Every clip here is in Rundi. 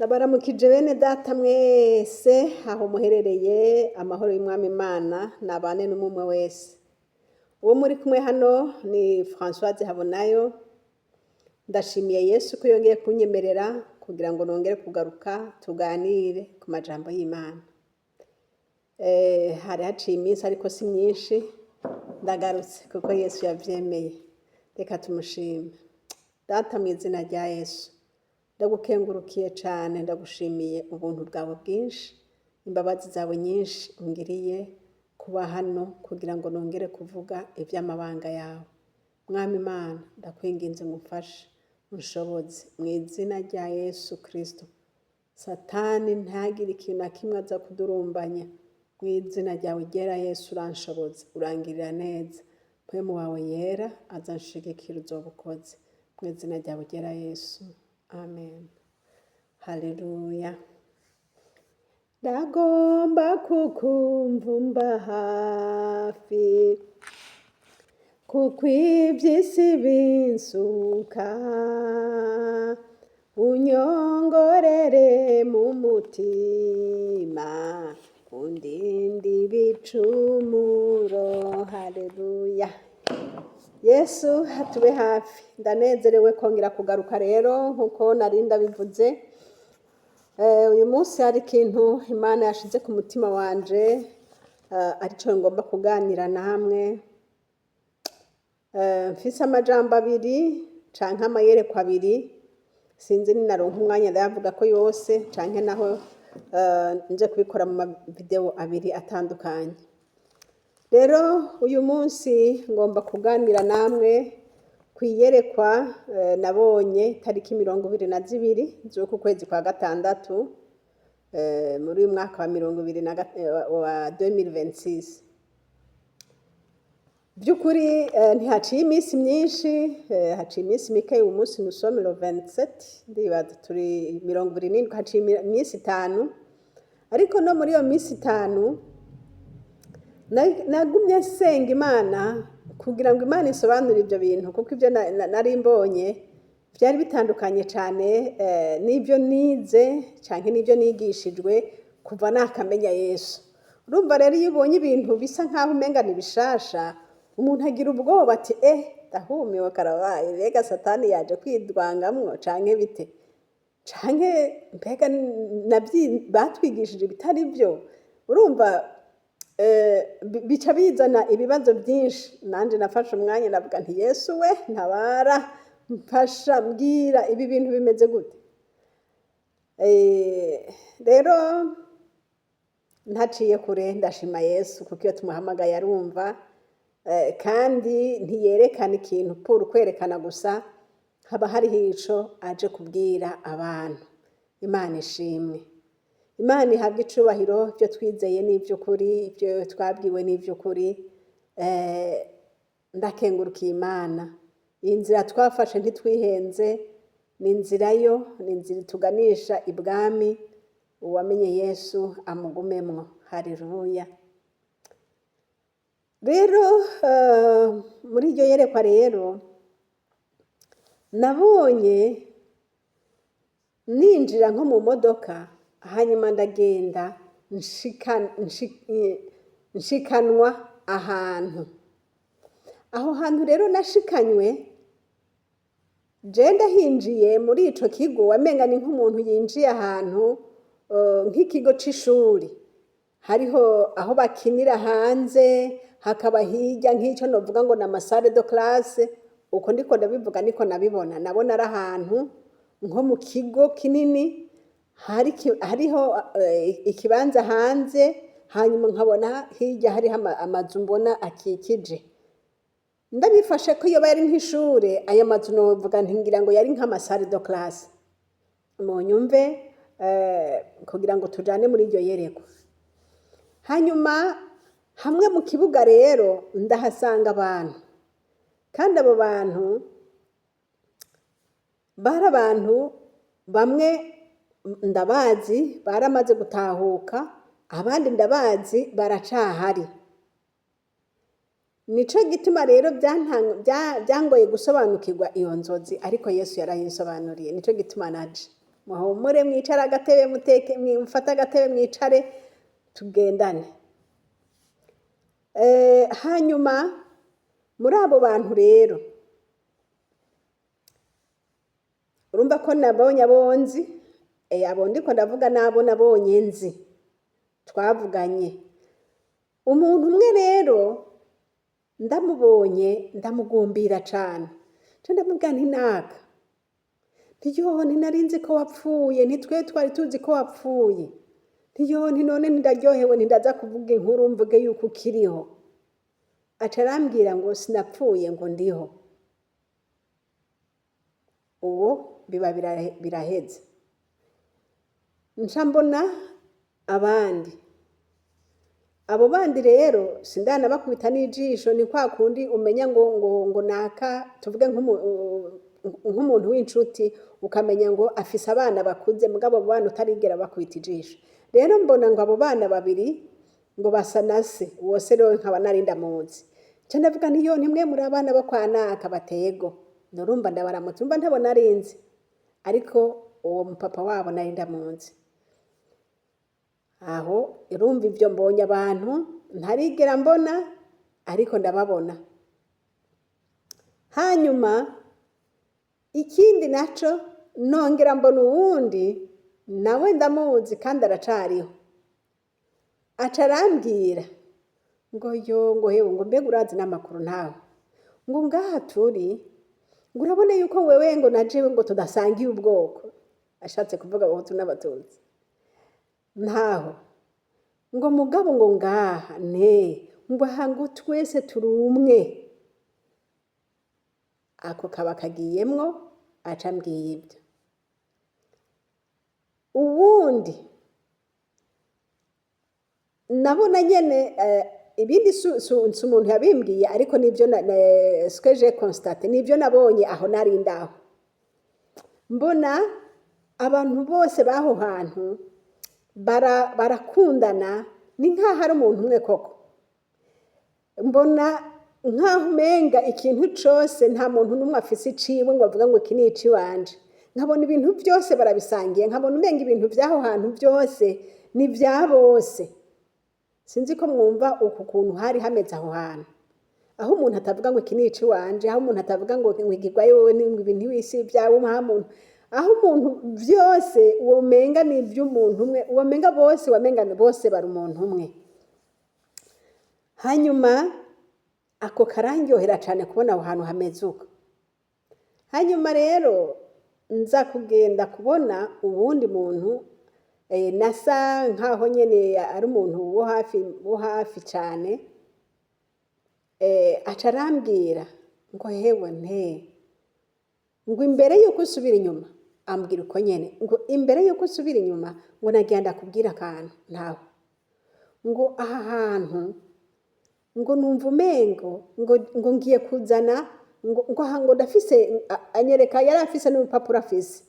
Ndabaramukije bene data mwese aho muherereye, amahoro y'Umwami Imana nabane n'umwe wese. Uwo muri kumwe hano ni Françoise Habonayo. Ndashimiye Yesu ko yongeye kunyemerera kugira ngo nongere kugaruka tuganire ku majambo y'Imana. Hari haciye iminsi ariko si myinshi, ndagarutse kuko Yesu yavyemeye. Reka tumushime. Data, mu izina rya Yesu, ndagukengurukiye cane, ndagushimiye ubuntu bwawe bwinshi, imbabazi zawe nyinshi ungiriye kuba hano kugira ngo nongere kuvuga ivy'amabanga yawe. Mwami Imana, ndakwinginze ngo umfashe, unshoboze mu izina rya Yesu Kristo. Satani ntagire ikintu na kimwe aza kudurumbanya. Mu izina ryawe ryera Yesu, uranshoboza, urangirira neza. Mpwemu wawe yera aza anshigikira, uzoba ukoze. Mu izina ryawe ryera Yesu. Amen. Haleluya. Ndagomba kukumva umba hafi, kuko ivy'isi binsuka, unyongorere mu mutima, undinde ibicumuro. Haleluya. Yesu atube hafi. Ndanezerewe kongera kugaruka rero nkuko nari ndabivuze. Uyu munsi hari ikintu Imana yashize ku mutima wanje, arico ngomba kuganira namwe. Mfise amajambo abiri canke amayerekwa abiri, sinzi ninaronka umwanya ndayavuga ko yose canke naho nje kubikora mu mavideo abiri atandukanye. Rero uyu munsi ngomba kuganira namwe kw'iyerekwa nabonye tariki 22 z'uku kwezi kwa gatandatu, muri uyu mwaka wa mirongo ibiri na wa 2026. By'ukuri ntihaciye iminsi myinshi, haciye iminsi mike. Uyu munsi nous sommes le 27, ndibaza turi 27, haciye iminsi 5. Ariko no muri iyo minsi 5 nagumye nsenga Imana kugira ngo Imana isobanure ibyo bintu, kuko ibyo nari mbonye byari bitandukanye cyane n'ibyo nize cyangwa n'ibyo nigishijwe kuva nakamenya Yesu. Urumva rero, iyo ubonye ibintu bisa nk'aho umenga ni bishasha, umuntu agira ubwoba ati: "Eh, ndahumiwe, karabaye! Mbega Satani yaje kwidwangamwo canke bite? Canke mbega batwigishije ibitari byo?" Urumva, bica bizana ibibazo byinshi. Nanje nafashe umwanya ndavuga nti: "Yesu we, ntabara, mfasha, mbwira ibi bintu bimeze gute?" Rero ntaciye kure, ndashima Yesu kuko iyo tumuhamagaye arumva, kandi ntiyerekana ikintu pour kwerekana gusa, haba hariho ico aje kubwira abantu. Imana ishimwe, Imana ihabwa icubahiro. Ibyo twizeye n'ivy'ukuri, ibyo twabwiwe n'ivy'ukuri. Ndakengurukiye Imana. Iyi nzira twafashe ntitwihenze, ni inzira yo, ni inzira ituganisha ibwami. Uwamenye Yesu amugumemwo. Haleluya. Rero muri iryo yerekwa rero nabonye ninjira nko mu modoka, hanyuma ndagenda nshikanwa ahantu. Aho hantu rero nashikanywe, je ndahinjiye muri ico kigo, wamenga ni nk'umuntu yinjiye ahantu nk'ikigo c'ishuri. Hariho aho bakinira hanze, hakaba hirya nk'ico novuga ngo ni ama salle de classe. Uko ndiko ndabivuga niko nabibona. Nabona ari ahantu nko mu kigo kinini, hariho ikibanza hanze, hanyuma nkabona hirya hariho amazu mbona akikije. Ndabifashe ko iyo yari nk'ishure, ayo mazu novuga nti ngira ngo yari nk'ama salle de classe. Munyumve kugira ngo tujane muri iryo yerekwa. Hanyuma hamwe mu kibuga rero ndahasanga abantu, kandi abo bantu bari abantu bamwe ndabazi baramaze gutahuka, abandi ndabazi baracahari. Nico gituma rero byangoye gusobanukirwa iyo nzozi, ariko Yesu yarayinsobanuriye. Nico gituma naje. Muhumure, mwicare agatebe, muteke, mufate agatebe mwicare tugendane. Hanyuma muri abo bantu rero urumva ko nabonye abo nzi, abo ndiko ndavuga n'abo nabonye nzi twavuganye. Umuntu umwe rero ndamubonye ndamugumbira cane, nca ndamubwira nti naka, nti yoo ntinari nzi ko wapfuye, ntitwe twari tuzi ko wapfuye, nti yoo nti none ndaryohewe, ntindaza kuvuga inkuru mvuge yuko ukiriho. Aca arambwira ngo sinapfuye, ngo ndiho. Uwo biba biraheze. Nca mbona abandi. Abo bandi rero sindanabakubita n'ijisho, ni kwa kundi umenya ngo naka, tuvuge nk'umuntu w'inshuti, ukamenya ngo afise abana bakuze, mugabo abo bana utarigera bakubita ijisho. Rero mbona ngo abo bana babiri ngo basa na se, uwo se rero nkaba nari ndamuzi. Nca ndavuga nti yo ntimwe muri abana bo kwa naka? Batego. Nurumva ndabaramutse, urumva ntabo nari nzi, ariko uwo mupapa wabo nari ndamuzi. Aho urumva ivyo mbonye abantu ntarigera mbona, ariko ndababona. Hanyuma ikindi naco, nongera mbona uwundi nawe ndamuzi kandi aracariho. Aca arambwira ngo yo, ngo hewe, ngo mbega urazi n'amakuru ntawe, ngo ngaha turi, ngo urabona yuko wewe ngo na jewe ngo tudasangiye ubwoko, ashatse kuvuga abahutu n'abatutsi ntaho, ngo mugabo ngo ngaha ne ngo aha ngo twese turi umwe. Ako kaba kagiyemwo, aca ambwiye ibyo. Uwundi nabona nyene, ibindi si umuntu yabimbwiye, ariko nivyo ce que j'ai constaté, nivyo nabonye aho nari ndaho. Mbona abantu bose b'aho hantu barakundana, ni nk'aho ari umuntu umwe koko. Mbona nk'aho umenga ikintu cose nta muntu n'umwe afise iciwe ngo avuga ngo iki ni iciwanje. Nkabona ibintu vyose barabisangiye, nkabona umenga ibintu vy'aho hantu vyose ni vya bose. Sinzi ko mwumva uku kuntu hari hameze aho hantu, aho umuntu atavuga ngo iki ni iciwanje, aho umuntu atavuga ngo igirwayo wewe, ngo ibi ntiwisi ibyawe, nta muntu, aho umuntu vyose womenga ni ivy'umuntu umwe, womenga bose, wamenga bose bari umuntu umwe. Hanyuma ako karandyohera cane kubona aho hantu hameze uko. Hanyuma rero nza kugenda kubona uwundi muntu, nasa nkaho nyene ari umuntu wo hafi cane, aca arambwira ngo hewe nte, ngo imbere yuko usubira inyuma, ambwira uko nyene, ngo imbere yuko usubira inyuma, ngo nagira ndakubwira akantu ntaho, ngo aha hantu ngo numva umengo ngo ngiye kuzana ngo aha ngo ndafise, anyereka yari afise n'urupapuro afise,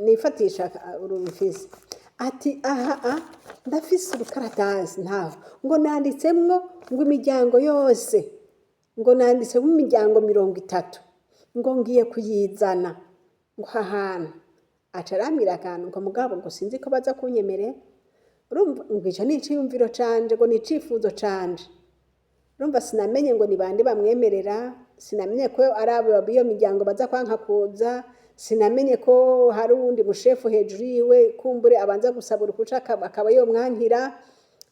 nifatisha urufise, ati aha ndafise urukaratasi ntaho, ngo nanditsemwo ngo imiryango yose, ngo nanditsemwo imiryango 30, ngo ngiye kuyizana ngo aha hantu. Aca arambwira akantu ngo mugabo ngo sinzi ko baza kunyemerera, urumva ngo ico ni iciyumviro canje, ngo ni icifuzo canje. Urumva sinamenye ngo ni bande bamwemerera, sinamenye ko ari abo b'iyo miryango baza kwanka kuza, sinamenye ko hari uwundi mushefu hejuru yiwe kumbure abanza gusaba uruhusha akaba yomwankira,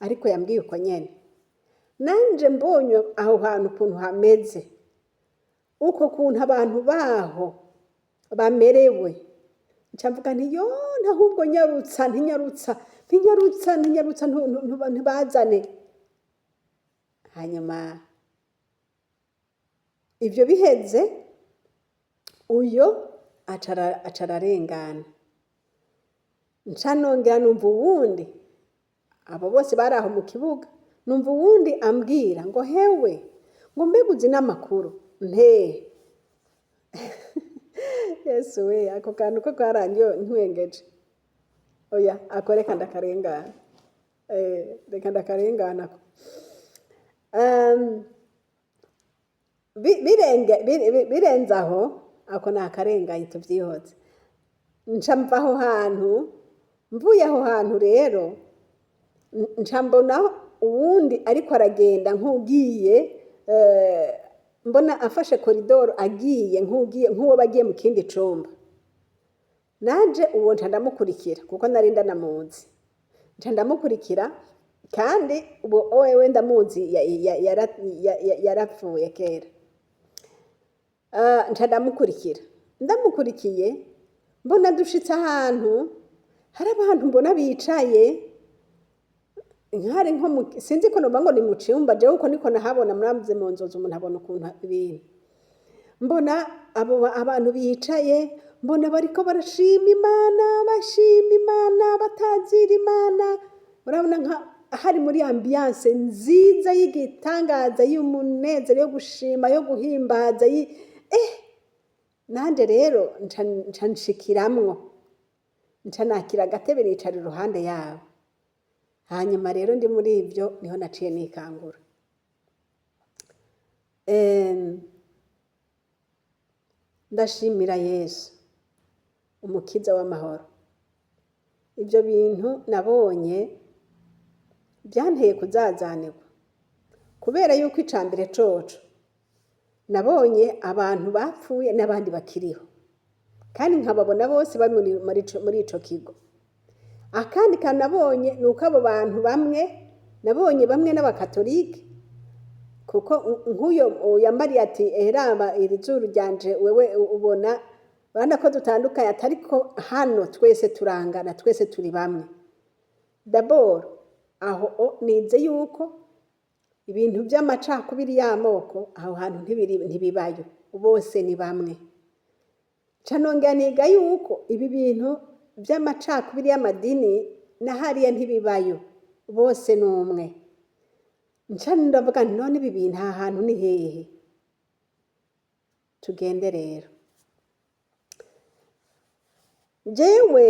ariko yambwiye uko nyene. Nanje mbonye aho hantu ukuntu hameze, uko kuntu abantu baho bamerewe, nca mvuga nti yo, ahubwo nyarutsa, ntinyarutsa, ntinyarutsa, ntinyarutsa, ntibazane. Hanyuma ivyo biheze, uyo aca ararengana, nca nongera numva uwundi, abo bose bari aho mu kibuga, numva uwundi ambwira ngo hewe, ngo mbega uzi n'amakuru nte? Yesu we, ako kantu ko karangiye ntwengeje. Oya, ako reka ndakarengana, reka ndakarengana ako. Birenze aho, ako ni akarenganye tuvyihoze. Nca mva aho hantu, mvuye aho hantu rero nca mbona uwundi ariko aragenda nk'ugiye, mbona afashe koridoro agiye nk'ugiye nk'uwo bagiye mu kindi cumba. Nanje uwo nca ndamukurikira kuko nari ndanamuzi, nca ndamukurikira. Kandi uwo wewe ndamuzi, yarapfuye kera. Nca ndamukurikira. Ndamukurikiye, mbona dushitse ahantu hari abantu, mbona bicaye nkari nko sinzi ko novuga ngo ni mu cumba. Jewe uko niko nahabona. Muravuze mu nzozi umuntu abona ukuntu ibintu. Mbona abo abantu bicaye, mbona bariko barashima Imana, bashima Imana, batazira Imana. Urabona nka hari muri ambiance nziza y'igitangaza, y'umunezero, yo gushima, yo guhimbaza. Nanje rero nca nshikiramwo, nca nakira agatebe, nicara iruhande yabo. Hanyuma rero ndi muri ivyo niho naciye nikangura. Ndashimira Yesu umukiza w'amahoro. Ivyo bintu nabonye byanteye kuzazanirwa, kubera yuko ica mbere coco nabonye abantu bapfuye n'abandi bakiriho, kandi nkababona bose bari muri ico kigo. Akandi kantu nabonye ni uko abo bantu bamwe nabonye, bamwe n'abakatolike, kuko nk'uyo yambariye ati: "Eraba iri zuru ryanje, wewe ubona, urabona ko dutandukanye, atariko hano twese turangana, twese turi bamwe." D'abord aho nize yuko ibintu by'amacakubiri y'amoko aho hantu ntibibayo, bose ni bamwe. Nca nongera niga yuko ibi bintu by'amacakubiri y'amadini na hariya ntibibayo, bose ni umwe. Nca ndavuga nti: "None ibi bintu aha hantu ni hehe?" Tugende rero. Jewe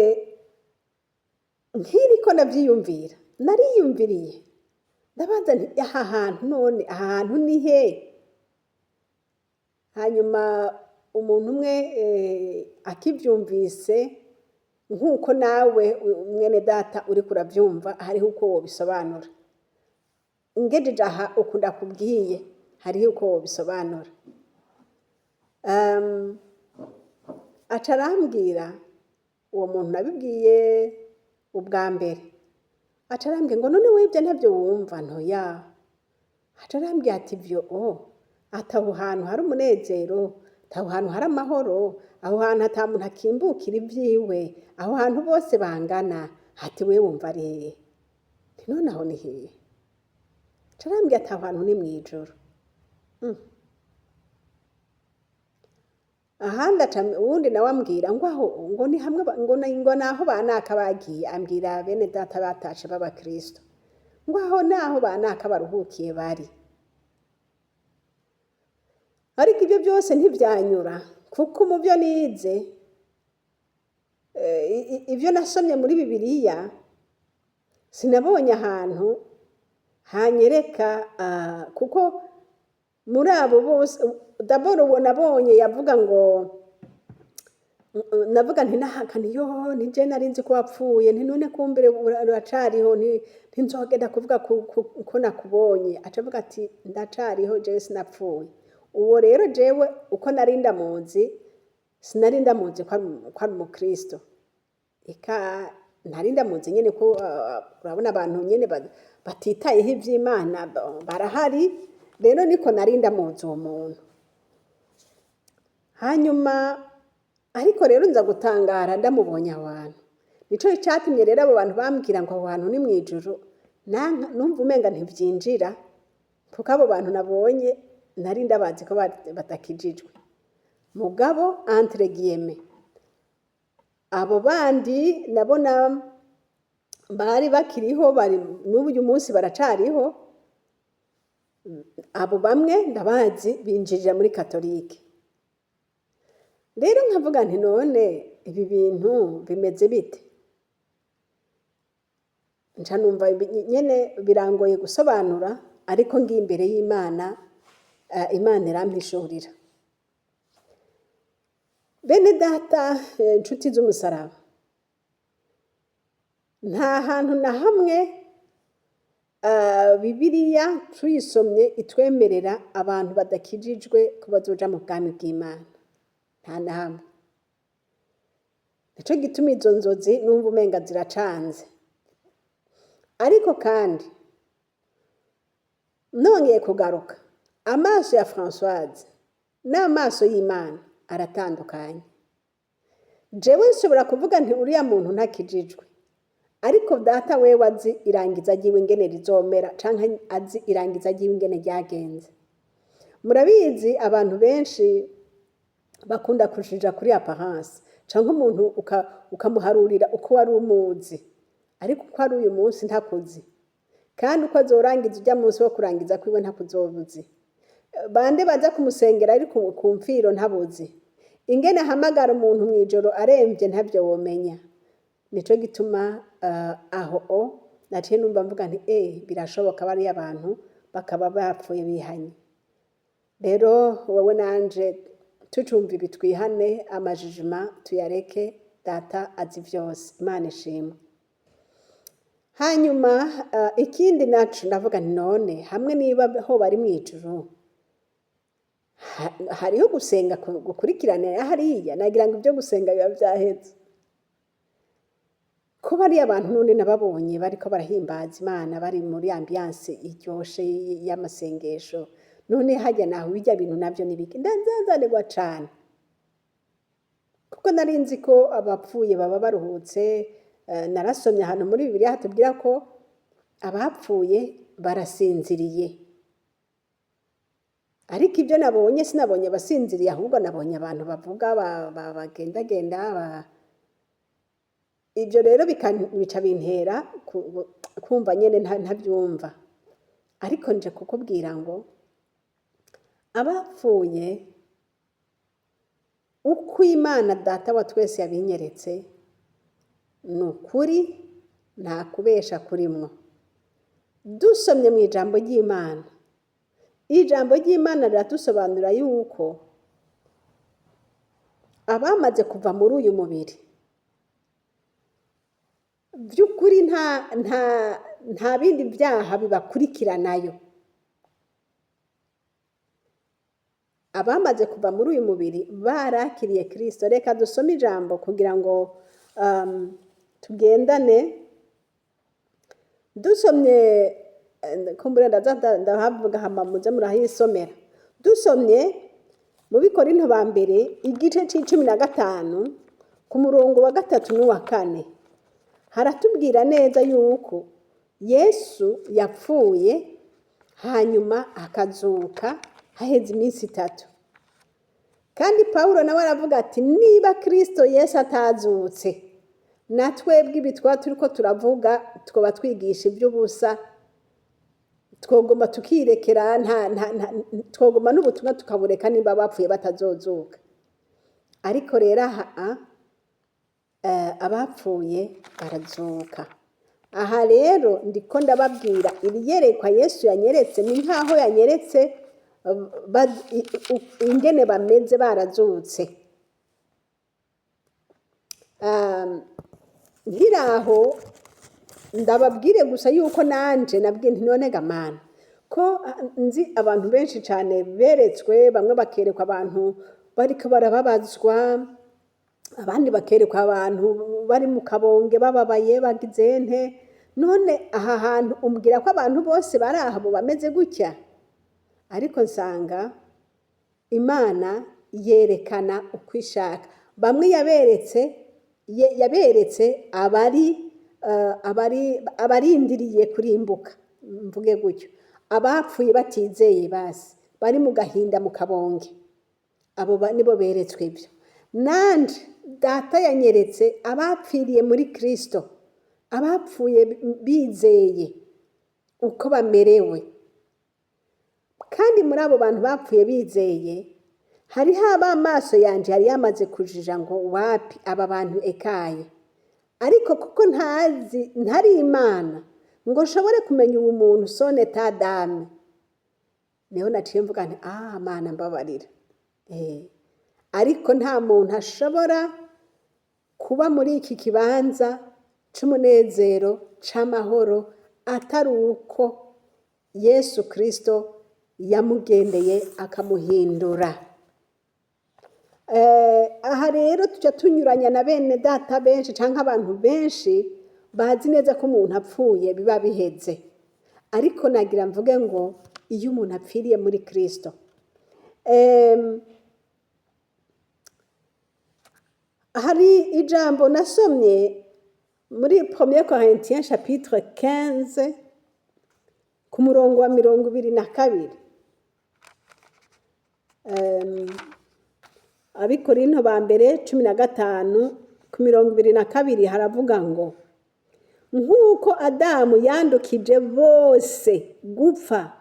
nkiriko ndavyiyumvira, nariyumviriye, ndabaza nti: "Aha hantu, none aha hantu ni he?" Hanyuma umuntu umwe akivyumvise, nk'uko nawe mwene data uriko uravyumva, hariho uko wobisobanura. Ngejeje aha uku ndakubwiye, hariho uko wobisobanura. Aca arambwira, uwo muntu nabibwiye ubwa mbere, aca arambwira ngo: "None wewe ivyo ntavyo wumva?" Ntoya. Aca arambwira ati: "Ivyo o ati aho hantu hari umunezero, aho hantu hari amahoro, aho hantu ata muntu akimbukira ivyiwe, aho hantu bose bangana, ati wewe wumva ari hehe?" Nti: "None aho ni hehe?" Aca arambwira ati: "Aho hantu ni mw'ijuru." Ahandi aca uwundi nawe ambwira ngo aho ngo ni hamwe ngo naho banaka bagiye, ambwira bene data batashe b'abakristo, ngo aho naho banaka baruhukiye bari. Ariko ibyo byose ntivyanyura, kuko mu byo nize, ibyo nasomye muri Bibiliya, sinabonye ahantu hanyereka, kuko muri abo bose, d'abord uwo nabonye yavuga ngo, navuga nti nahakana yo nije nari nzi ko wapfuye, nti none kumbere uracariho, ntinzogenda kuvuga ko nakubonye. Aca avuga ati: "Ndacariho, jewe sinapfuye." Uwo rero jewe uko nari ndamuzi, sinari ndamuzi ko ari umukristo. Eka, ntari ndamuzi nyene, ko urabona abantu nyene batitayeho ivy'Imana barahari. Rero niko nari ndamuzi uwo muntu. Hanyuma ariko rero nza gutangara ndamubonye aho hantu. Nico catumye rero abo bantu bambwira ngo aho hantu ni mw'ijuru, numva umenga ntivyinjira, kuko abo bantu nabonye nari ndabazi ko batakijijwe. Mugabo entre guillemets, abo bandi nabona bari bakiriho, bari n'ubu uyu munsi baracariho. Abo bamwe ndabazi binjirira muri katolike. Rero nkavuga nti: "None ibi bintu bimeze bite?" Nca numva nyene birangoye gusobanura, ariko ngiye imbere y'Imana, Imana irampishurira. Bene data, inshuti z'umusaraba, nta hantu na hamwe Bibiliya tuyisomye itwemerera abantu badakijijwe ko bazoja mu bwami bw'Imana, nta na hamwe. Nico gituma izo nzozi numva umenga ziracanze. Ariko kandi nongeye kugaruka, amaso ya Françoise n'amaso y'Imana aratandukanye. Jewe nshobora kuvuga nti uriya muntu ntakijijwe, ariko data wewe azi irangiza ryiwe ingene rizomera, canke azi irangiza ryiwe ingene ryagenze. Murabizi, abantu benshi bakunda kujija kuri apparence, canke umuntu ukamuharurira uko wari umuzi, ariko uko ari uyu munsi ntakuzi, kandi uko azorangiza urya munsi wo kurangiza kwiwe ntakuzobuzi. Bande baza kumusengera, ariko ku mfiro ntabuzi. Ingene ahamagara umuntu mw'ijoro aremvye ntavyo womenya. Nico gituma aho o naciye numva mvuga nti birashoboka bariya abantu bakaba bapfuye bihanye. Rero wowe nanje tucumva ibi, twihane, amajijima tuyareke, data azi vyose. Imana ishimwe. Hanyuma ikindi naco ndavuga nti none hamwe niba ho bari mw'ijuru hariho gusenga gukurikiranira hariya, nagira ngo ibyo gusenga biba vyaheze. Ko bariya abantu none nababonye bariko barahimbaza Imana, bari muri ambiance iryoshe y'amasengesho, none harya naho birya bintu navyo nibiki? Ndazazanirwa cane, kuko nari nzi ko abapfuye baba baruhutse. Narasomye ahantu muri Bibiliya hatubwira ko abapfuye barasinziriye, ariko ibyo nabonye sinabonye abasinziriye, ahubwo nabonye abantu bavuga, bagendagenda. Ibyo rero bica bintera kumva nyene ntavyumva. Ariko nje kukubwira ngo abapfuye, uko Imana Data wa twese yabinyeretse, ni ukuri, nta kubesha kurimwo. Dusomye mu ijambo ry'Imana, ijambo ry'Imana riradusobanurira yuko abamaze kuva muri uyu mubiri by'ukuri nta bindi byaha bibakurikiranayo. Abamaze kuva muri uyu mubiri barakiriye Kristo. Reka dusome ijambo kugira ngo tugendane. Dusomye, kumbure ndaza ndahavuga, hama muze murahisomera. Dusomye mu Bikorinto ba mbere igice c'15 ku murongo wa 3 n'uwa 4, haratubwira neza yuko Yesu yapfuye hanyuma akazuka haheze iminsi 3. Kandi Pawulo nawe aravuga ati niba Kristo Yesu atazutse, na twebwe ibi twaba turiko turavuga twoba twigisha iby'ubusa, twogoma tukirekera, twogoma n'ubutumwa tukabureka niba bapfuye batazozuka. Ariko rero aha abapfuye barazuka. Aha rero ndiko ndababwira iri yerekwa Yesu yanyeretse, ni nkaho yanyeretse ingene bameze barazutse. Nkiraho ndababwire gusa yuko nanje nabwiye nti none ga Mana, ko nzi abantu benshi cyane beretswe, bamwe bakerekwa abantu bariko barababazwa, abandi bakerekwa abantu bari mu kabonge bababaye bagize nte, none aha hantu umbwira ko abantu bose bari aha bo bameze gutya? Ariko nsanga Imana yerekana uko ishaka. Bamwe yaberetse abarindiriye kurimbuka, mvuge gutyo, abapfuye batizeye, basi bari mu gahinda mu kabonge, abo nibo beretswe ibyo. Nanje data yanyeretse abapfiriye muri Kristo, abapfuye bizeye, uko bamerewe. Kandi muri abo bantu bapfuye bizeye hariho ab'amaso yanje yari yamaze kujija ngo wapi aba bantu ekaye, ariko kuko ntazi, ntari Imana ngo nshobore kumenya ubu muntu son état d'âme, niho naciye mvuga nti ah, Mana mbabarira. Ariko nta muntu ashobora kuba muri iki kibanza c'umunezero, c'amahoro, atari uko Yesu Kristo yamugendeye akamuhindura. Aha rero tuca tunyuranya na bene data benshi canke abantu benshi bazi neza ko umuntu apfuye biba biheze. Ariko nagira mvuge ngo iyo umuntu apfiriye muri Kristo, hari ijambo nasomye muri 1 Corinthiens chapitre 15 ku murongo wa 22. Abikorinto ba mbere 15 ku 22 haravuga ngo: nk'uko Adamu yandukije bose gupfa,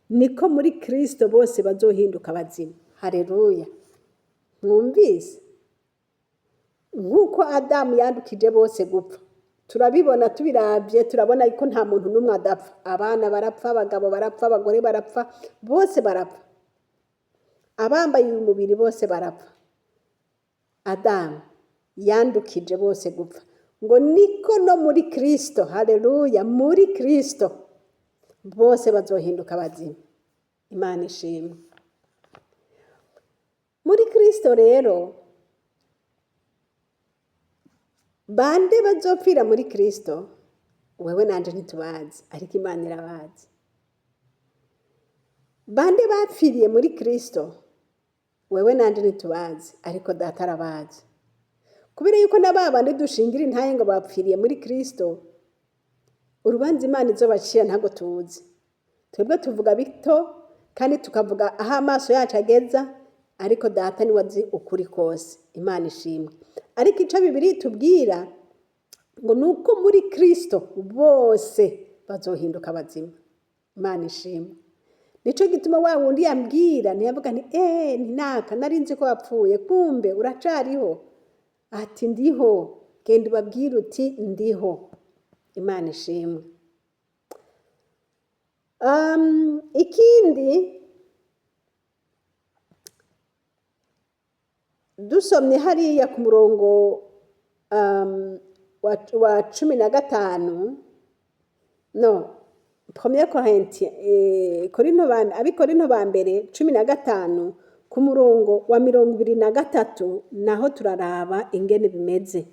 niko muri Kristo bose bazohinduka bazima. Haleluya! Mwumvise? Nk'uko Adamu yandukije bose gupfa, turabibona tubiravye, turabona ko nta muntu n'umwe adapfa. Abana barapfa, abagabo barapfa, abagore barapfa, bose barapfa, abambaye uyu mubiri bose barapfa. Adamu yandukije bose gupfa, ngo niko no muri Kristo, haleluya, muri Kristo bose bazohinduka bazima. Imana ishimwe. Muri Kristo rero, bande bazopfira muri Kristo? Wewe nanje ntitubazi, ariko Imana irabazi. Bande bapfiriye muri Kristo? Wewe nanje ntitubazi, ariko Data arabazi. Kubera yuko na ba bandi dushingira intahe ngo bapfiriye muri Kristo, urubanza Imana izobacira ntabwo tuzi. Twebwe tuvuga bito kandi tukavuga aho amaso yacu ageza, ariko Data niwe azi ukuri kose. Imana ishimwe. Ariko ico Bibiliya itubwira ngo ni uko muri Kristo bose bazohinduka bazima. Imana ishimwe. Nico gituma wa wundi yambwira ntiyavuga nti ntinaka nari nzi ko wapfuye, kumbe uracariho. Ati ndiho, genda ubabwire uti ndiho. Imana ishimwe. Ikindi dusomye hariya ku murongo wa 15, no Premier Corinthiens, Korinto ba, Abikorinto ba mbere 15 ku murongo wa 23, naho turaraba ingene bimeze.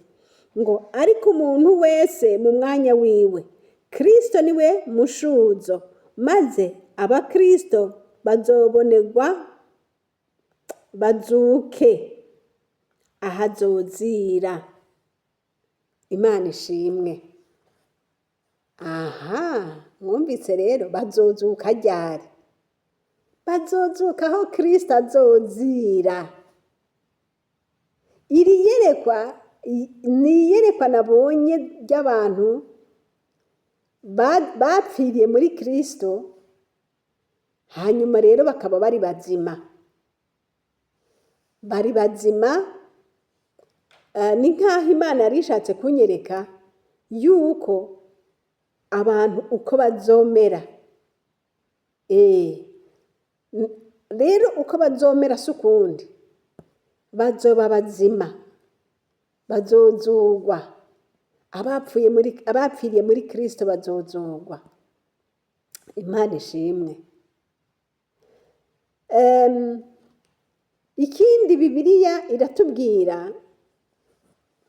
Ngo ariko umuntu wese mu mwanya wiwe, Kristo niwe mushuzo, maze abakristo bazobonerwa bazuke ahazozira. Imana ishimwe. Aha, mwumvise rero bazozuka ryari? Bazozuka aho Kristo azozira. Iri yerekwa ni iyerekwa nabonye ry'abantu bapfiriye muri Kristo, hanyuma rero bakaba bari bazima. Bari bazima, ni nk'aho Imana yari ishatse kunyereka yuko abantu uko bazomera. Rero uko bazomera si ukundi, bazoba bazima, bazozugwa. Abapfiriye muri Kristo bazozugwa. Imana ishimwe. Ikindi Bibiliya iratubwira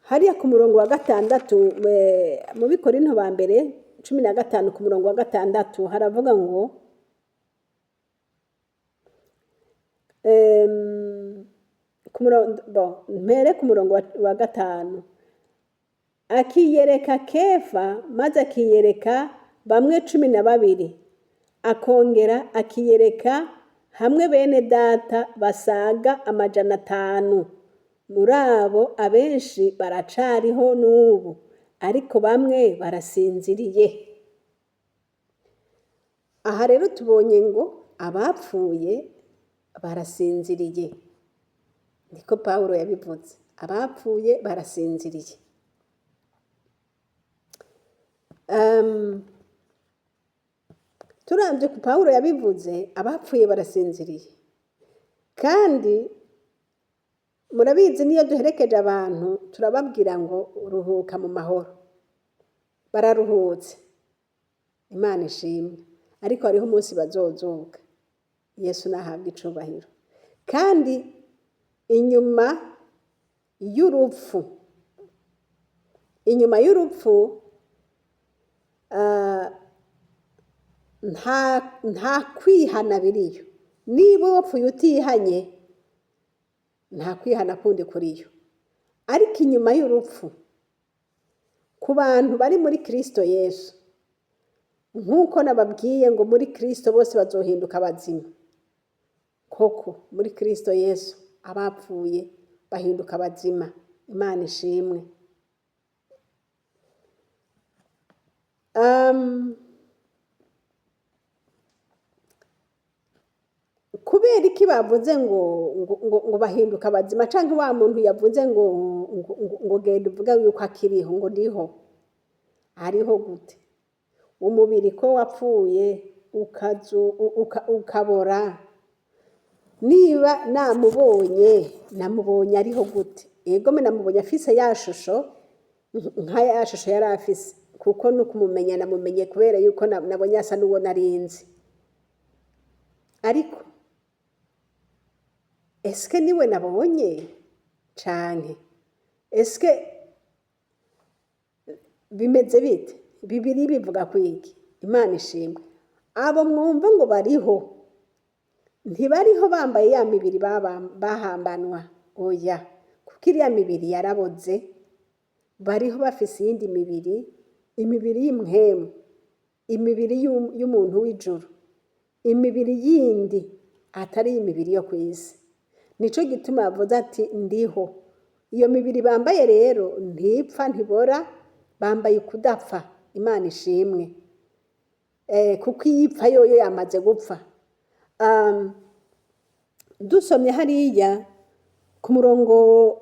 hariya ku murongo wa 6, mu Bikorinto ba mbere 15 ku murongo wa 6 haravuga ngo, mpere ku murongo wa 5, akiyereka Kefa, maze akiyereka bamwe 12, akongera akiyereka hamwe bene data basaga 500. Muri abo abenshi baracariho n'ubu, ariko bamwe barasinziriye. Aha rero tubonye ngo abapfuye barasinziriye. Niko Pawulo yabivuze, abapfuye barasinziriye. Turavye ku Pawulo yabivuze, abapfuye barasinziriye. Kandi Murabizi, niyo duherekeje abantu turababwira ngo ruhuka mu mahoro. Bararuhutse, Imana ishimwe, ariko hariho umunsi bazozuka. Yesu nahabwa icubahiro. Kandi inyuma y'urupfu, inyuma y'urupfu nta kwihana biriyo. Niba wapfuye utihanye, nta kwihana kundi kuriyo. Ariko inyuma y'urupfu, ku bantu bari muri Kristo Yesu, nk'uko nababwiye ngo muri Kristo bose bazohinduka bazima, koko muri Kristo Yesu abapfuye bahinduka bazima. Imana ishimwe. Kubera iki bavuze ngo bahinduka bazima, canke wa muntu yavuze ngo genda uvuge yuko akiriho, ngo ndiho? Ariho gute? Umubiri ko wapfuye ukabora. Niba namubonye, namubonye ariho gute? Ego me, namubonye afise ya shusho, nka ya shusho yari afise, kuko no kumumenya namumenye kubera yuko nabonye asa n'uwo narinzi. Ariko eske niwe nabonye, canke eske bimeze bite? Bibiri bivuga kwiki? Imana ishimwe. Abo mwumva ngo bariho, ntibariho bambaye ya mibiri bahambanwa, oya, kuko iriya mibiri yaraboze. Bariho bafise iyindi mibiri, imibiri y'impwemu, imibiri y'umuntu w'ijuru, imibiri yindi atari imibiri yo kw'isi. Nico gituma bavuze ati ndiho. Iyo mibiri bambaye rero ntipfa, ntibora, bambaye ukudapfa. Imana ishimwe. Kuko iyipfa yoyo yamaze gupfa. Dusomye hariya ku murongo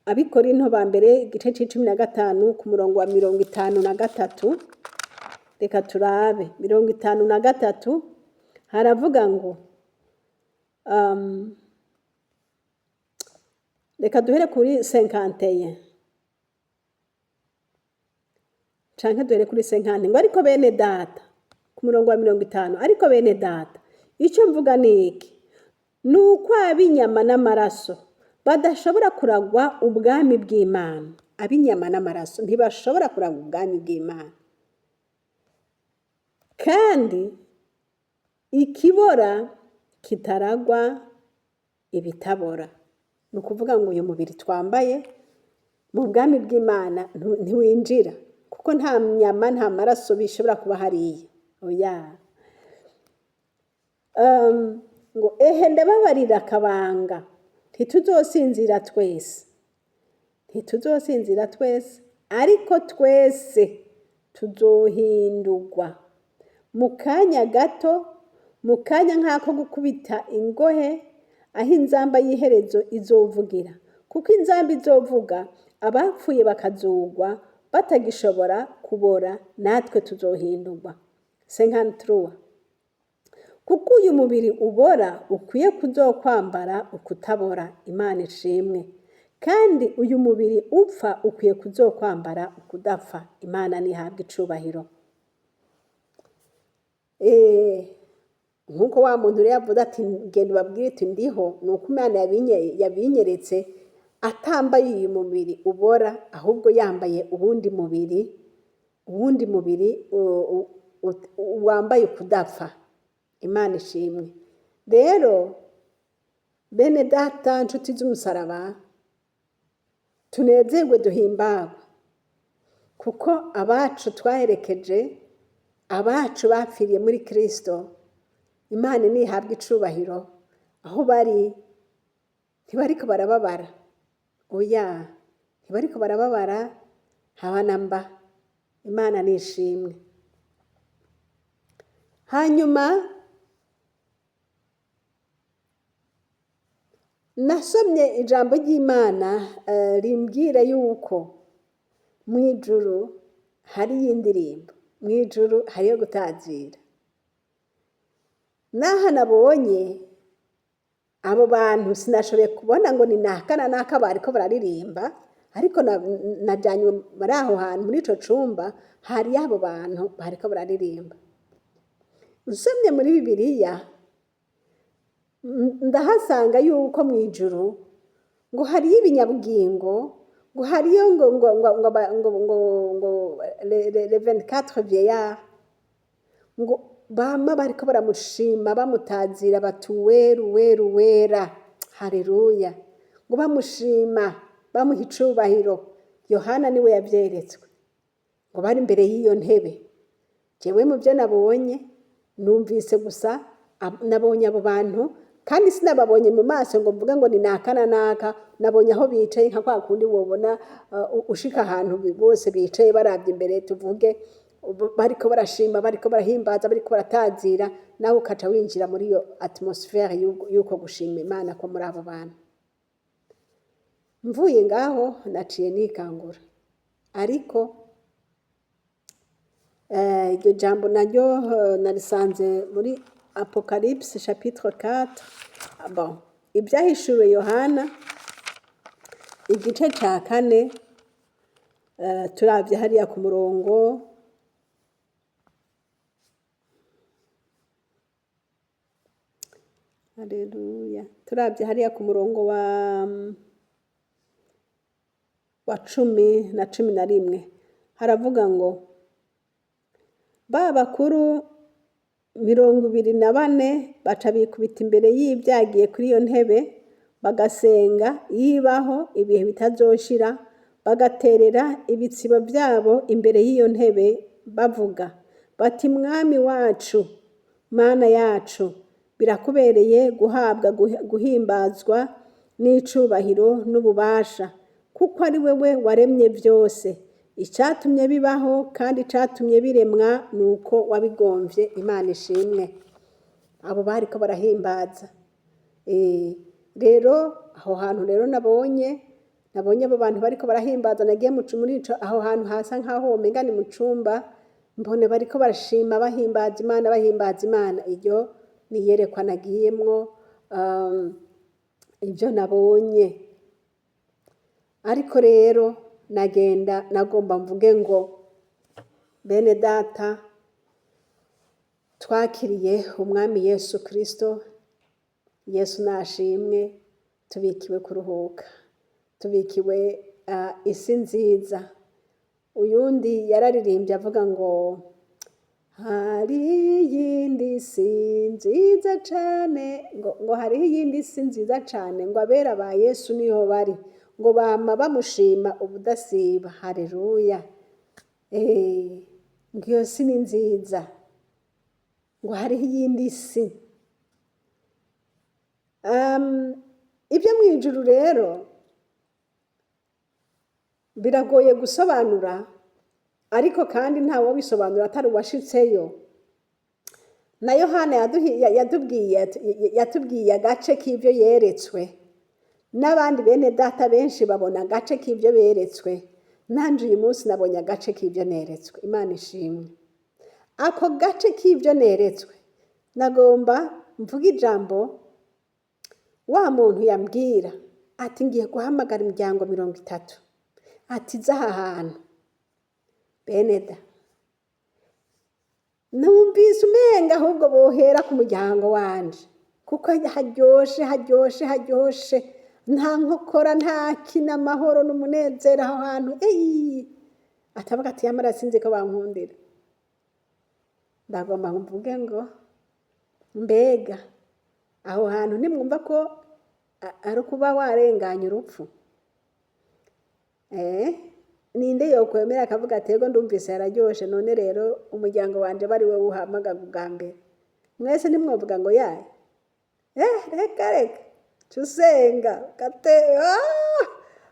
Abikorinto ba mbere igice c'icumi na gatanu, ku murongo wa 53, reka turabe 53, haravuga ngo reka duhere kuri 51 canke duhere kuri 50, ngo ariko bene data, ku murongo wa 50, ariko bene data, icyo mvuga ni iki: ni uko ab'inyama n'amaraso badashobora kuragwa ubwami bw'Imana. Ab'inyama n'amaraso ntibashobora kuragwa ubwami bw'Imana, kandi ikibora kitaragwa ibitabora. Ni ukuvuga ngo uyu mubiri twambaye mu bwami bw'Imana ntiwinjira, kuko nta nyama nta maraso bishobora kuba hariya, oya. Ngo ehe, ndababarira akabanga, ntituzosinzira twese, ntituzosinzira twese, ariko twese tuzohindurwa mu kanya gato, mu kanya nk'ako gukubita ingohe, aho inzamba y'iherezo izovugira. Kuko inzamba izovuga, abapfuye bakazugwa batagishobora kubora, natwe tuzohindurwa. 53. Kuko uyu mubiri ubora ukwiye kuzokwambara ukutabora. Imana ishimwe. Kandi uyu mubiri upfa ukwiye kuzokwambara ukudapfa. Imana ntihabwe icubahiro. Nk'uko wa muntu rero yavuze ati genda ubabwire uti ndiho, ni uko Imana yabinyeretse atambaye uyu mubiri ubora, ahubwo yambaye uwundi mubiri, uwundi mubiri wambaye ukudapfa. Imana ishimwe. Rero bene data, nshuti z'umusaraba, tunezerwe, duhimbagwe, kuko abacu twaherekeje, abacu bapfiriye muri Kristo, Imana nihabwa icubahiro. Aho bari ntibariko barababara, oya, ntibariko barababara haba na mba. Imana nishimwe. Hanyuma nasomye ijambo ry'Imana rimbwira yuko mu ijuru hariyo indirimbo, mu ijuru hariyo gutazira. N'aha nabonye Abo bantu sinashoboye kubona ngo ni naka na naka bariko bararirimba, ariko najanywe muri aho hantu muri ico cumba, hariyo abo bantu bariko bararirimba. Usomye muri Bibiliya, ndahasanga yuko mw'ijuru ngo hariyo ibinyabugingo, ngo hariyo ngo les 24 vieillards, ngo bama bariko baramushima, bamutazira bati: "Uwera, uwera, uwera, haleluya!" Ngo bamushima, bamuha icubahiro. Yohana niwe yavyeretswe, ngo bari imbere y'iyo ntebe. Jewe mu vyo nabonye, numvise gusa nabonye abo bantu, kandi sinababonye mu maso ngo mvuge ngo ni naka na naka. Nabonye aho bicaye, nka kwa kundi wobona ushika ahantu bose bicaye baravye imbere, tuvuge bariko barashima, bariko barahimbaza, bariko baratazira, nawe ukaca winjira muri iyo atmosphère y'uko gushima Imana ko muri abo bantu. Mvuye ngaho naciye nikangura, ariko iryo jambo naryo narisanze muri Apocalypse chapitre 4, bon, Ibyahishuwe Yohana igice ca 4, turavye hariya ku murongo Haleluya, turavye hariya ku murongo wa 10 na 11, haravuga ngo: "Ba bakuru 24 baca bikubita imbere y'ibyagiye kuri iyo ntebe, bagasenga yibaho ibihe bitazoshira, bagaterera ibitsibo byabo imbere y'iyo ntebe, bavuga bati: 'Mwami wacu, Mana yacu, birakubereye guhabwa guhimbazwa n'icubahiro n'ububasha, kuko ari wewe waremye byose, icyatumye bibaho kandi icyatumye biremwa ni uko wabigomvye.'" Imana ishimwe. Abo bariko barahimbaza. Rero aho hantu rero nabonye abo bantu bariko barahimbaza, nagiye muri ico aho hantu hasa nkaho womenga ni mu cumba, mbone bariko barashima, bahimbaza Imana, bahimbaza Imana. Iryo ni iyerekwa nagiyemwo, ibyo nabonye. Ariko rero nagenda nagomba mvuge ngo: bene data, twakiriye Umwami Yesu Kristo. Yesu nashimwe. Tubikiwe kuruhuka, tubikiwe isi nziza. Uyundi yararirimbye avuga ngo: "Hari iyindi si nziza cane," ngo hariho iyindi si nziza cane, ngo abera ba Yesu niho bari, ngo bama bamushima ubudasiba. Haleluya! Ngo iyo si ni nziza, ngo hariho iyindi si. Ibyo mu ijuru rero biragoye gusobanura, ariko kandi ntawe bisobanura atari uwashitseyo. Na Yohana yatubwiye agace k'ibyo yeretswe, n'abandi bene data benshi babona agace k'ibyo beretswe. Nanje uyu munsi nabonye agace k'ibyo neretswe. Imana ishimwe. Ako gace k'ibyo neretswe, nagomba mvuge ijambo wa muntu yambwira ati: "Ngiye guhamagara imiryango 30," ati: "Iza aha hantu." Beneda, numvise umenga ahubwo bohera ku muryango wanje, kuko haryoshe, haryoshe, haryoshe, nta nkokora, nta kina, amahoro n'umunezero aho hantu. Eyi, atavuga ati: "Yamara sinzi ko bankundira." Ndagomba mvuge ngo: mbega aho hantu ntimwumva ko ari ukuba warenganye urupfu? Ninde yokwemera akavuga ati: "Ego, ndumvise hararyoshe, none rero umuryango wanje bari we uhamagaga ubwa mbere"? Mwese ntimwovuga ngo yaye? Reka reka, ca usenga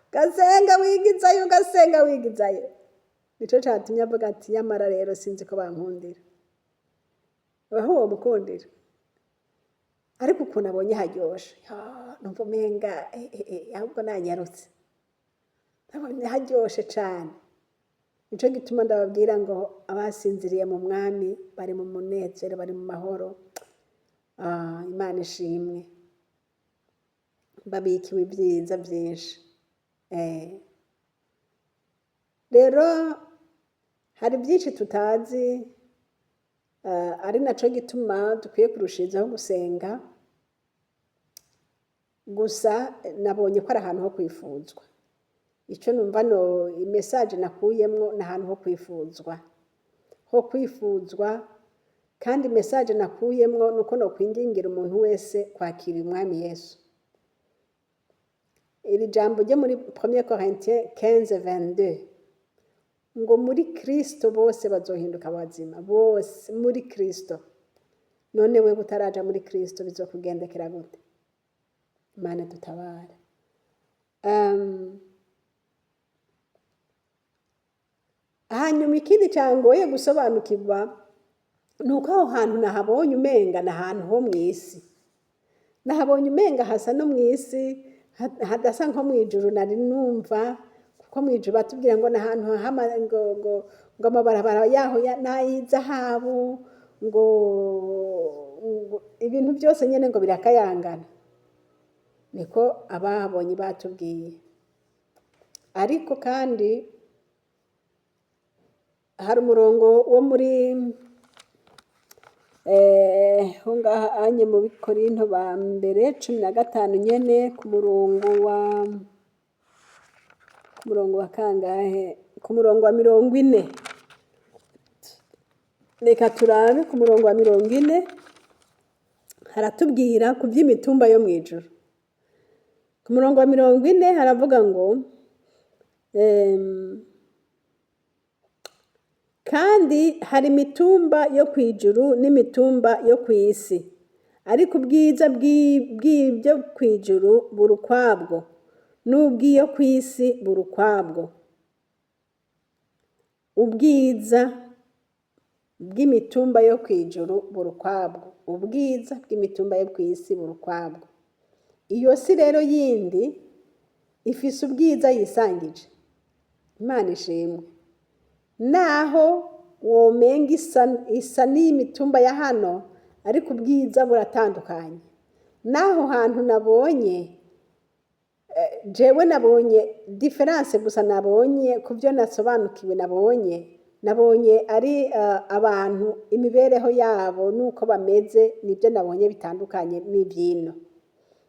ugasenga wigizayo, ugasenga wigizayo. Nico catumye avuga ati: "Yamara rero sinzi ko bankundira." Aho uwo mukundira, ariko ukuntu abonye haryoshe, numva umenga ahubwo nanyarutse, nabonye haryoshe cane. Nico gituma ndababwira ngo abasinziriye mu Mwami bari mu munezero, bari mu mahoro. Imana ishimwe. Babikiwe ibyiza byinshi. Rero hari byinshi tutazi, ari naco gituma dukwiye kurushirizaho gusenga. Gusa nabonye ko ari ahantu ho kwifuzwa. Icyo numva, no message nakuyemwo, ni ahantu ho kwifuzwa, ho kwifuzwa. Kandi message nakuyemwo ni uko nokwingingira umuntu wese kwakira Umwami Yesu. Iri jambo ryo muri 1 Corinthiens 15:22 ngo muri Kristo bose bazohinduka bazima, bose muri Kristo. None wewe utaraja muri Kristo, bizokugendekera gute? Imana dutabare. Hanyuma ikindi cyangoye gusobanukirwa ni uko aho hantu nahabonye umenga ni ahantu ho mu isi. Nahabonye umenga hasa no mu isi, hadasa nko mu ijuru nari numva, kuko mu ijuru batubwira ngo ni ahantu ngo amabarabara yaho n'ay'izahabu, ngo ibintu byose nyine ngo birakayangana. Niko abahabonye batubwiye. Ariko kandi hari umurongo wo muri ho ngaha anye mu Bikorinto ba mbere 15 nyene, ku murongo wa kangahe? Ku murongo wa 40. Reka turabe ku murongo wa 40, haratubwira ku by'imitumba yo mu ijuru. Ku murongo wa 40 haravuga ngo kandi hari imitumba yo ku ijuru n'imitumba yo ku isi, ariko ubwiza bw'ibyo ku ijuru buri ukwabwo, n'ubw'iyo ku isi buri ukwabwo. Ubwiza bw'imitumba yo ku ijuru buri ukwabwo, ubwiza bw'imitumba yo ku isi buri ukwabwo. Iyo si rero yindi ifise ubwiza yisangije. Imana ishimwe. Naho womenga isa n'imitumba ya hano, ariko ubwiza buratandukanye. N'aho hantu nabonye, jewe nabonye différence gusa. Nabonye ku byo nasobanukiwe, nabonye ari abantu imibereho yabo n'uko bameze, nibyo nabonye bitandukanye n'ibyino,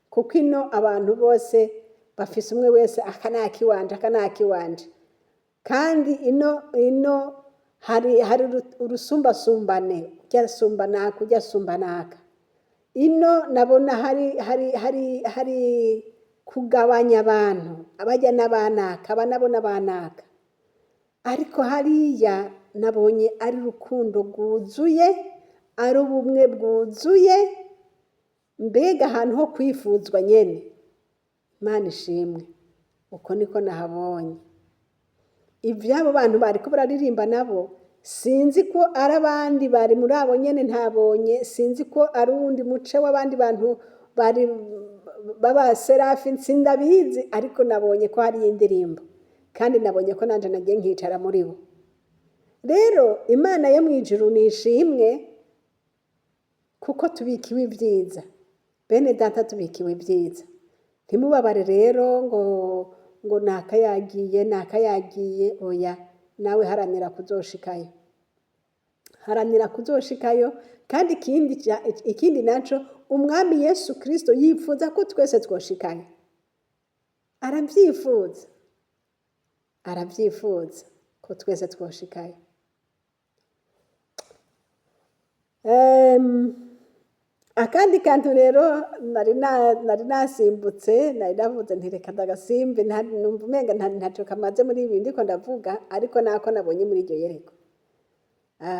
kuko ino abantu bose bafise umwe wese aka ni akiwanje, aka ni akiwanje. Kandi ino hari urusumbasumbane, urya asumba naka, urya asumba naka. Ino nabona hari kugabanya abantu, abajya n'abanaka, aba nabo n'abanaka. Ariko hariya nabonye ari urukundo rwuzuye, ari ubumwe bwuzuye, mbega ahantu ho kwifuzwa nyene. Imana ishimwe. Uko niko nahabonye. Ivy'abo bantu bariko bararirimba nabo, sinzi ko ari abandi bari muri abo nyene ntabonye, sinzi ko ari uwundi muce w'abandi bantu bari b'abaserafi, sindabizi. Ariko nabonye ko hari indirimbo, kandi nabonye ko nanje nagiye nkicara muri bo. Rero Imana yo mw'ijuru nishimwe, kuko tubikiwe ibyiza. Bene Data, tubikiwe ibyiza. Ntimubabare rero ngo naka yagiye, naka yagiye. Oya, nawe haranira kuzoshikayo, haranira kuzoshikayo. Kandi ikindi naco, Umwami Yesu Kristo yifuza ko twese twoshikayo. Aravyifuza, aravyifuza ko twese twoshikayo. Akandi kantu rero nari nasimbutse, nari navuze nti reka ndagasimbe, numva umenga ntaco kamaze muri ibi ndiko ndavuga, ariko nako nabonye muri iryo yerekwa.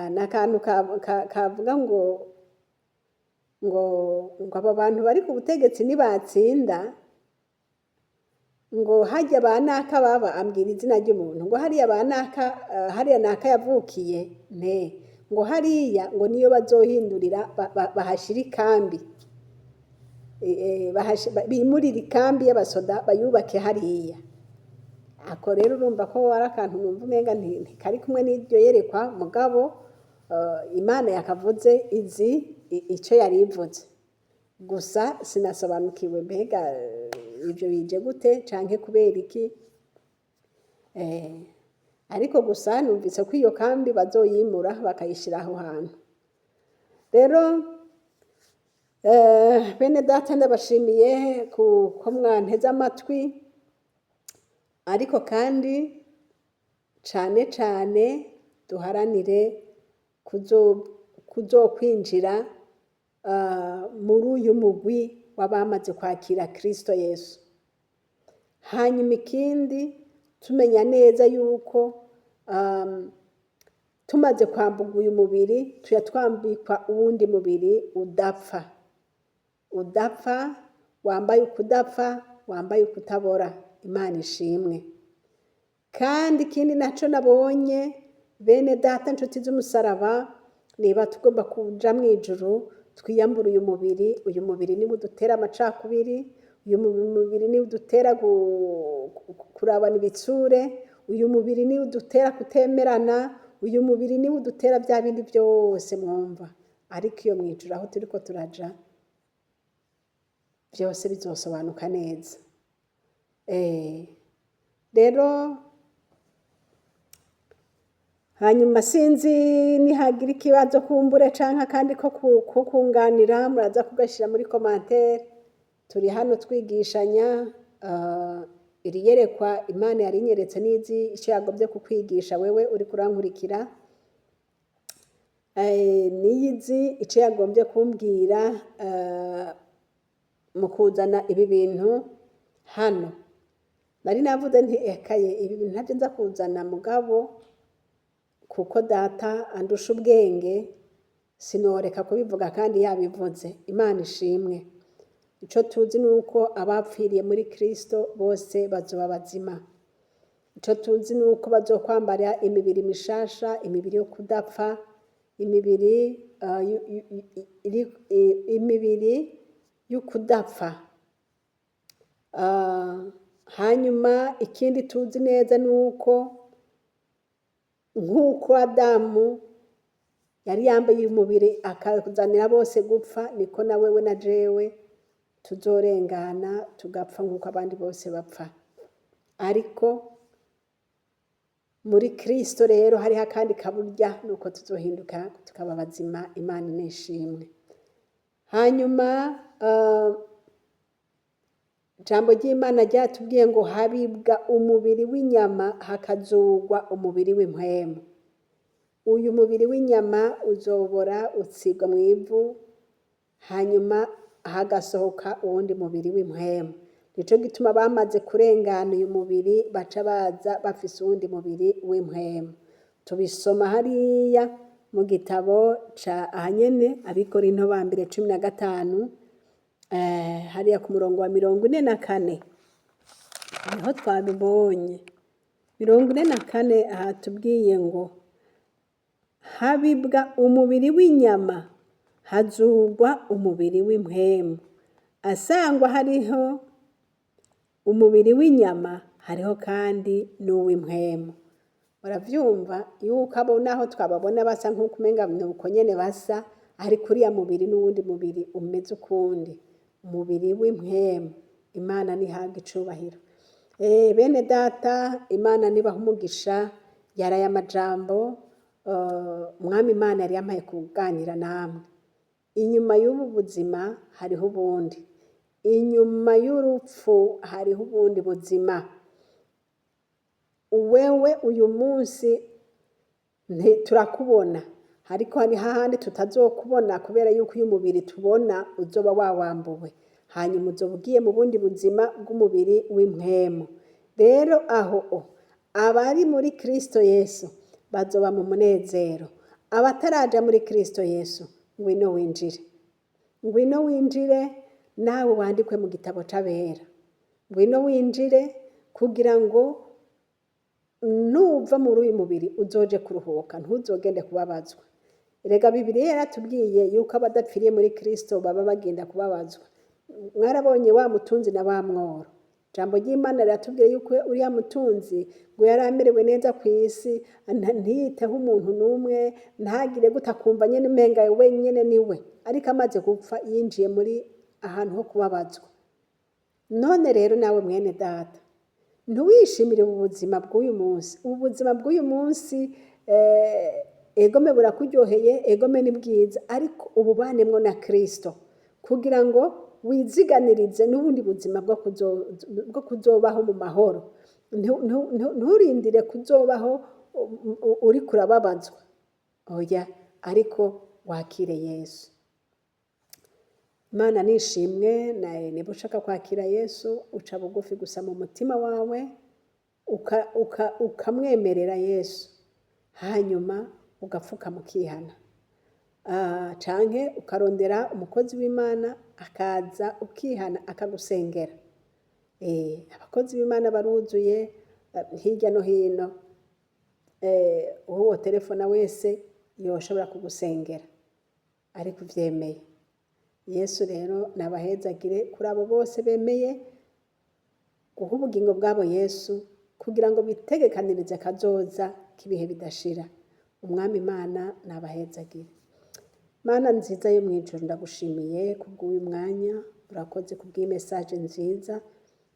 Ni akantu kavuga ngo aba bantu bari ku butegetsi nibatsinda, ngo harya ba naka baba, ambwira izina ry'umuntu, ngo hariya ba naka, hariya naka yavukiye nte, ngo hariya ngo niyo bazohindurira, bahashira ikambi, bimurire ikambi y'abasoda, bayubake hariya. Ako rero urumva ko ari akantu numva umenga ntikari kumwe n'iryo yerekwa, mugabo Imana yakavuze izi ico yari ivuze. Gusa sinasobanukiwe mbega. Ivyo bije gute canke kubera iki? Ariko gusa numvise ko iyo kambi bazoyimura bakayishira aho hantu. Rero bene data, ndabashimiye ko mwanteze amatwi, ariko kandi cane cane duharanire kuzokwinjira muri uyu mugwi w'abamaze kwakira Kristo Yesu. Hanyuma ikindi, tumenya neza yuko tumaze kwamburwa uyu mubiri, tuya twambikwa uwundi mubiri udapfa, udapfa, wambaye ukudapfa, wambaye ukutabora. Imana ishimwe. Kandi ikindi naco nabonye, bene data, nshuti z'umusaraba, niba tugomba kuja mw'ijuru, twiyambure uyu mubiri. Uyu mubiri niwo udutera amacakubiri, uyu mubiri niwo udutera kurabana ibitsure, uyu mubiri niwo udutera kutemerana, uyu mubiri niwo udutera bya bindi byose mwumva. Ariko iyo mw'ijuru aho turiko turaja, byose bizosobanuka neza. Rero hanyuma sinzi nihagira ikibazo kumbure canke akandi ko kunganira, muraza kugashira muri commentaire. Turi hano twigishanya. Iri yerekwa Imana yarinyeretse, nizi ico yagomvye kukwigisha wewe uriko urankurikira. Niyizi ico yagombye kumbwira mu kuzana ibi bintu hano. Nari navuze nti: "Ekaye, ibi bintu ntavyo nza kuzana." Mugabo kuko data andusha ubwenge, sinoreka kubivuga kandi yabivuze. Imana ishimwe. Ico tuzi ni uko abapfiriye muri Kristo bose bazoba bazima. Ico tuzi ni uko bazokwambara imibiri mishasha, imibiri yo kudapfa, imibiri imibiri y'ukudapfa. Hanyuma ikindi tuzi neza ni uko nk'uko Adamu yari yambaye umubiri akazanira bose gupfa, niko na wewe na jewe tuzorengana tugapfa nk'uko abandi bose bapfa. Ariko muri Kristo rero hariho akandi kaburya, nuko tuzohinduka tukaba bazima. Imana nishimwe. Hanyuma ijambo ry'Imana ryatubwiye ngo habibwa umubiri w'inyama, hakazugwa umubiri w'impwemu. Uyu mubiri w'inyama uzobora, utsigwa mu ivu, hanyuma hagasohoka uwundi mubiri w'impwemu. Nico gituma bamaze kurengana uyu mubiri baca baza bafise uwundi mubiri w'impwemu. Tubisoma hariya mu gitabo ca ahanyene, Abikorinto ba mbere 15, hariya ku murongo wa 44 niho twabibonye. 44 ahatubwiye ngo habibwa umubiri w'inyama, hazugwa umubiri w'impwemu. Asangwa hariho umubiri w'inyama, hariho kandi n'uw'impwemu. Muravyumva yuko abo naho twababona basa nk'uko umenga nuko nyene basa, ariko uriya mubiri n'uwundi mubiri umeze ukundi, umubiri w'impwemu. Imana nihabwe icubahiro. Bene data, Imana nibaha umugisha. Yaraye amajambo Umwami Imana yari yampaye kuganira namwe. Inyuma y'ubu buzima hariho ubundi, inyuma y'urupfu hariho ubundi buzima. Wewe uyu munsi turakubona, ariko hari hahandi tutazokubona, kubera yuko uyu mubiri tubona uzoba wawambuwe, hanyuma uzoba ugiye mu bundi buzima bw'umubiri w'impwemu. Rero aho abari muri Kristo Yesu bazoba mu munezero. Abataraja muri Kristo Yesu, ngwino winjire, ngwino winjire nawe wandikwe mu gitabo c'abera. Ngwino winjire kugira ngo nuva muri uyu mubiri uzoje kuruhuka, ntuzogende kubabazwa. Erega Bibiliya yaratubwiye yuko abadapfiriye muri Kristo baba bagenda kubabazwa. Mwarabonye wa mutunzi na wa mworo. Ijambo ry'Imana riratubwira yuko uriya mutunzi ngo yari amerewe neza ku isi, ntiyiteho umuntu n'umwe, ntagire gute, akumva nyene umenga wenyene niwe. Ariko amaze gupfa yinjiye muri ahantu ho kubabazwa. None rero nawe mwene data, ntiwishimire ubu buzima bw'uyu munsi. Ubu buzima bw'uyu munsi, egome burakuryoheye, egome ni bwiza, ariko ububanemwo na Kristo kugira ngo wiziganirize n'ubundi buzima bwo kuzobaho mu mahoro. Nturindire kuzobaho uriko urababazwa, oya, ariko wakire Yesu. Imana nishimwe. Niba ushaka kwakira Yesu, uca bugufi gusa mu mutima wawe, ukamwemerera Yesu, hanyuma ugapfukama ukihana, canke ukarondera umukozi w'Imana akaza ukihana akagusengera. Abakozi b'Imana baruzuye hirya no hino. Uwo wotelefona wese yoshobora kugusengera ariko uvyemeye. Yesu rero nabahezagire kuri abo bose bemeye guha ubugingo bwabo Yesu kugira ngo bitegekanirize kazoza k'ibihe bidashira. Umwami Imana nabahezagire. Mana nziza yo mw'ijuru, ndagushimiye kubw'uyu mwanya. Urakoze kubw'iyi message nziza.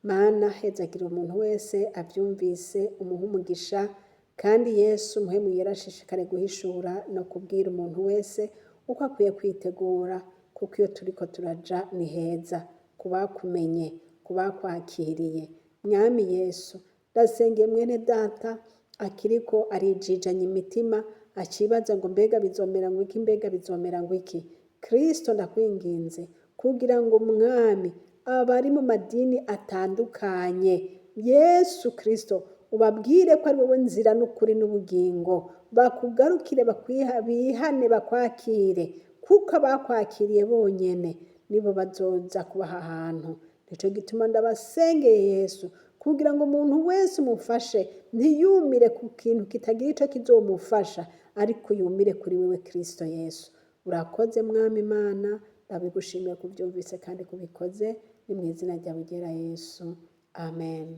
Mana, hezagira umuntu wese avyumvise, umuhe umugisha, kandi Yesu muhemu yera ashishikare guhishura no kubwira umuntu wese uko akwiye kwitegura, kuko iyo turiko turaja ni heza kubakumenye, kubakwakiriye. Mwami Yesu, ndasengeye mwene data akiriko arijijanya imitima, acibaza ngo mbega bizomera ngo iki, mbega bizomera ngo iki. Kristo, ndakwinginze kugira ngo Mwami, abari mu madini atandukanye, Yesu Kristo, ubabwire ko ari wowe nzira n'ukuri n'ubugingo, bakugarukire, bihane, bakwakire, kuko abakwakiriye bonyene nibo bazoza kubaha ahantu. Nico gituma ndabasengeye Yesu, kugira ngo umuntu wese umufashe ntiyumire ku kintu kitagira ico kizomufasha, ariko yumire kuri wewe Kristo Yesu. Urakoze Mwami Imana, ndabigushimiye kuvyumvise kandi kubikoze. Ni mu izina ryawe ryera Yesu, amen.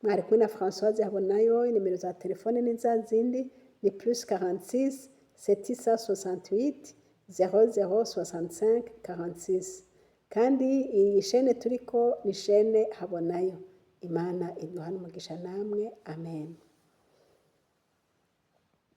Mwari kumwe na Françoise Habonayo. Nimero za telefone ni za zindi, ni +46 768 00 65 46. Kandi iyi shene turiko ni shene Habonayo. Imana iduhane umugisha namwe, amen.